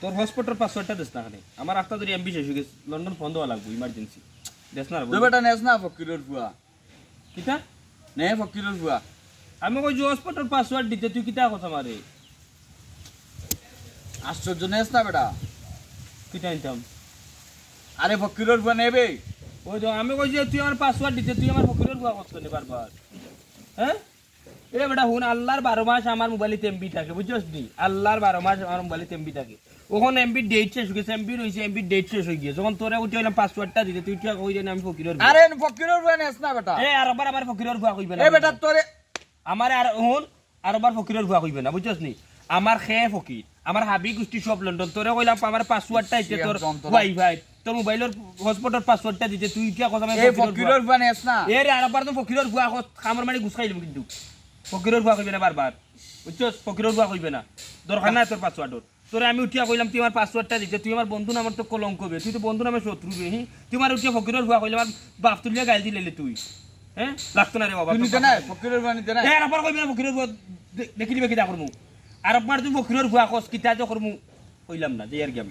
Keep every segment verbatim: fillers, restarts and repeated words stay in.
তোর হটস্পটর পাসওয়ার্ডটা দেস না কেনে? আমার আখতা ধরি এমবি শেষ অই গেছে, লন্ডন ফোন দেওয়া লাগবো ইমার্জেন্সি। দেস না রে বন্ধু। বেটা নেস না ফকিরর ফুয়া। কিতা? নে ফকিরর ফুয়া। আমি কইছি হটস্পটর পাসওয়ার্ড দিতে, তুই কিতা কথা মারে? আশ্চর্য, নেস না বেটা। কিতা আনতাম? আরে ফকিরর ফুয়া নেবে। ওই তো আমি কইছি তুই আমার পাসওয়ার্ড দিতে, তুই আমার ফকিরর ফুয়া কস কেনে বারবার? হ্যাঁ? এ বেটা হুন, আল্লার বারো মাস আমার মোবাইলে এমবি থাকে, বুঝছস নি? আল্লার বারো মাস আমার মোবাইলে এমবি থাকে। ওখানে এমবি ডেট শেষ অই গেছে, এমবি রইছে, এমবি ডেট শেষ অই গেছে। যখন তোরে উঠে অইলাম পাসওয়ার্ডটা দিতে, তুই উঠে কই জানি আমি ফকিরর ফুয়া। আরে ফকিরর ফুয়া নেস না বেটা। এ আর একবার আমার ফকিরর ফুয়া কইবে না। এ বেটা তোরে আমার আর হুন, আর আবার ফকিরর ফুয়া কইবে না, বুঝছস নি? আমার খে ফকির, আমার হাবি গুষ্টি সব লন্ডন। তোরে কইলাম আমার পাসওয়ার্ডটা দিতে তোর ওয়াইফাই, তোর মোবাইলর হটস্পটর পাসওয়ার্ডটা দিতে, তুই উঠিয়া কস আমি এই ফকিরর ফুয়া। ফকিরর ফুয়া নেস না। এ রে, আর আবার তো ফকিরর ফুয়া কস, কামড় মারি গুস খাইলাম কিন্তু। ফকিরর ফুয়া কইবে না বারবার, বুঝছস? ফকিরর ফুয়া কইবে না, দরকার নাই তোর পাসওয়ার্ডর। তোরে আমি উঠিয়া কইলাম তুই আমার পাসওয়ার্ডটা দিতে, তুই আমার বন্ধু নামর তো কলঙ্ক বে, তুই তো বন্ধু নামর শত্রু বে, হি? তুই আমার উঠিয়া ফকিরর ফুয়া কইলে আমার বাপ তুলিয়া গাইল দিলে তুই, হ্যাঁ? লাগতো না রে বাবা, তুই তোর নিতে পাসওয়ার্ড। নাই, ফকিরর ফুয়া নিতে নাই। এ, আর আবার কইবে না ফকিরর ফুয়া, দে-, দেখি নিবে কিতা করমু। আর আবার তুই ফকিরর ফুয়া কস, কিতা যে করমু, কইলাম না, যে আর কি আমি।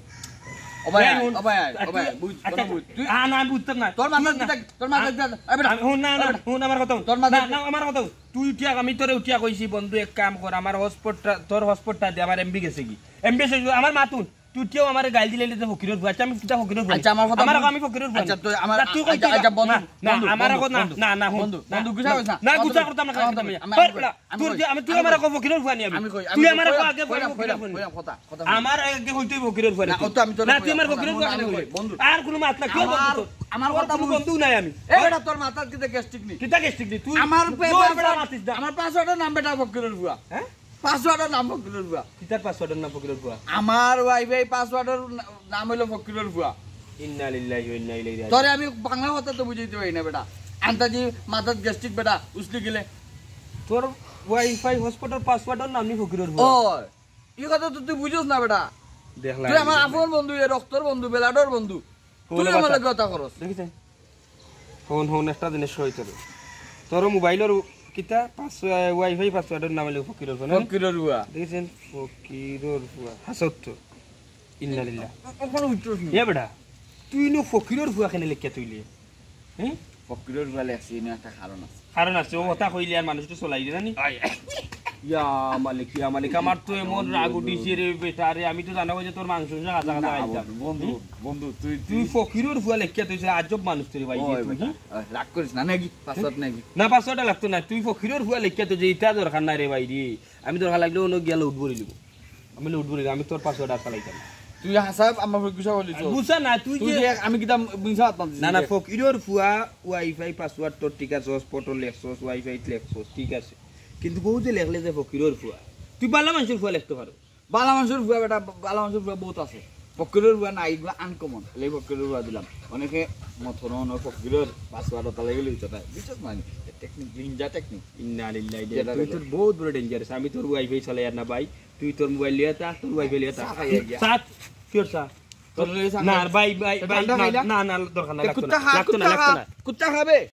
ও ভাই, এই আয়, হুন, ও ভাই, আয়, ও ভাই, তুই, বুঝ, আচ্ছা, কথা বুঝ। তুই আ, না, আমি বুঝতাম না। তোর মাথাত তুই না, কিতা, তোর মাথাত আ-, কিতা, এই বেটা, আমি, হুন, না, এই না, বেটা। হুন, আমার কথা হুন। তোর মাথাত না, কি- না, আমার কথা হুন। তুই উঠিয়া, আমি তোরে উঠিয়া কইছি, "বন্ধু, এক কাম কর, আমার হটস্পটটা, তোর হটস্পটটা দে, আমার এমবি গেছে কি?" এমবি শেষ, আমার মাত হুন। তুই উঠিয়াও আমারে গাইল দিলে, "এটা ফকিরর ফুয়া।" আচ্ছা, আমি কিতা ফকিরর ফুয়া? আচ্ছা, আমার কথা আমার বন্ধু। আমি ফকিরর ফুয়া আচ্ছা, নি। তুই আমার, না, তুই আচ্ছা, কইতে আচ্ছা, বন্ধু, না, না, বন্ধু, আমার বন্ধু, কথা না, বন্ধু, না, না, হুন। বন্ধু, না, বন্ধু, গুছা করিস না। না, আমার গুছা কথা, করতাম না, আমার কথা, আমি, আমি, আমি কই, তোর আমি যে, আমি, তুই কই, আমার আমি কই। ফকিরর ফুয়া নি আমি। আমি কই, আমি তুই কই, আমার কইলাম, আগে কইলাম, ফকিরর কইলাম, ফুয়া নি। কইলাম, কথা, কথা না, হুন। আমার আগে কইতে ফকিরর ফুয়া নি না, তুই। ও তো আমি তোরে না, তুই কইলাম, আমার কথা ফকিরর হুন, ফুয়া আমি নি। কই, বন্ধু। আর কোনো মাত না, কেউ আমার, বন্ধু তোর। আমার তোর কথা কোনো বুঝ। বন্ধু নাই আমি। এ বেটা, তোর মাথাত কিতা গ্যাস্ট্রিক নি? কিতা গ্যাস্ট্রিক নি? তুই আমার পে-, জোর বেটা পাসওয়ার্ড, মাতিস না। আমার পাসওয়ার্ডের নাম বেটা ফকিরর ফুয়া। হ্যাঁ? পাসওয়ার্ডের নাম ফকিরর ফুয়া। কিতার পাসওয়ার্ডের নাম ফকিরর ফুয়া? আমার ওয়াইফাই পাসওয়ার্ডের না-, নাম হইলো ফকিরর ফুয়া। ইন্না লিল্লাহি ওয়া ইন্না ইলাইহি রাজিউন। তোরে আমি বাংলা কথা তো বুঝাইতে পারি না বেটা। আন্তাজি মাথাত গ্যাস্ট্রিক বেটা, উছলি গেলে। তোর ওয়াইফাই হটস্পটর পাসওয়ার্ডের নাম নি ফকিরর ফুয়া? ও, এই কথা তো তুই বুঝোস না বেটা। দেখলাই তুই আমার নি। আপন বন্ধু, এ রক্তর বন্ধু, বেলাডর বন্ধু। তুই আমার লগে কথা করস। দেখিছেন? হুন, হুন, একটা জিনিস কই তোরে। তোর মোবাইলর কিতা পাস-, ওয়াইফাই পাসওয়ার্ডের নাম হইলো ফকিরর ফুয়া, না? ফকিরর ফুয়া। দেখিছেন? ফকিরর ফুয়া। হাসত তো। ইন্না লিল্লাহ। ও-, ওখানে উঠছস না। এ বেটা, তুই নু ফকিরর ফুয়া কেনে লেখিয়া তুইলে? হ্যাঁ? ফকিরর ফুয়া লেখছি, এনে একটা কারণ আছে। কারণ আছে, ও কথা কইলে আর মানুষ তো চলাই দিবে নি? আয়, আয়। ইয়া মালিক, ইয়া মালিক, আমার তো এমন বন্ধু, রাগ বন্ধু। উঠিছে রে বেটা রে, আমি তো জানা যে তোর মাংস মাংস কাঁচা কাঁচা না, খাইতাম। বন্ধু, বন্ধু, বন্ধু, তুই, তুই তুই ফকিরর ফুয়া লেখিয়া তুই যে আজব মানুষ তুই রে ভাই, ওই তুই বেটা, কি? ওই, রাগ করিস না নাকি? পাসওয়ার্ড নাকি? না, পাসওয়ার্ডটা লাগতো না, তুই ফকিরর ফুয়া লেখিয়া তুই যে ইটা দরকার নাই রে ভাই রে। আমি দরকার লাগলে অন্য গিয়া লোড করে দিব। আমি লোড করে দিব, আমি তোর পাসওয়ার্ড আর চালাইতাম না। তুই হাসাব আমার উপরে গুছা বলিস। আর গুছা না, তুই তুই যে যে এক-, আমি কিতা মিছা মাত মাতিছি না, না, যে? ফকিরর ফুয়া ওয়াইফাই পাসওয়ার্ড তোর ঠিক আছে, হটস্পটও লেখছস, ওয়াইফাই লেখছস, ঠিক আছে। কিন্তু বউ যে লেখলে যে ফকিরর ফুয়া, তুই বালা মানুষের ফুয়া লেখতে পারো। বালা মানুষের ফুয়া বেটা, বালা মানুষের ফুয়া বহুত আছে। ফকিরর ফুয়া না, এগুলা আনকমন। এই ফকিরর ফুয়া দিলাম। অনেকে মত হলো, অনেক ফকিরর পাসওয়ার্ড তালা গেলে হইতো তাই। বুঝছস না? Technique, Ninja technique. ইন্না লিল্লাহি। যেটা তুই বেটা। তোর বহুত বড় ডেঞ্জারাস। আমি তোর ওয়াইফাই চালাই আর না ভাই। তুই তোর মোবাইল লিয়া তা, তোর ওয়াইফাই লিয়া তা। চা খাইয়া গিয়া। সাত, পিওর চা। তোর লগে চা না, খাই। আর ভাই, ভাই, তো ভাই, ঠান্ডা না, খাইলা? না, না, দরকার নাই, এ লাগতো কুত্তা না, খা, লাগতো না, কুত্তা লাগতো খা, না। কুত্তা খাবে।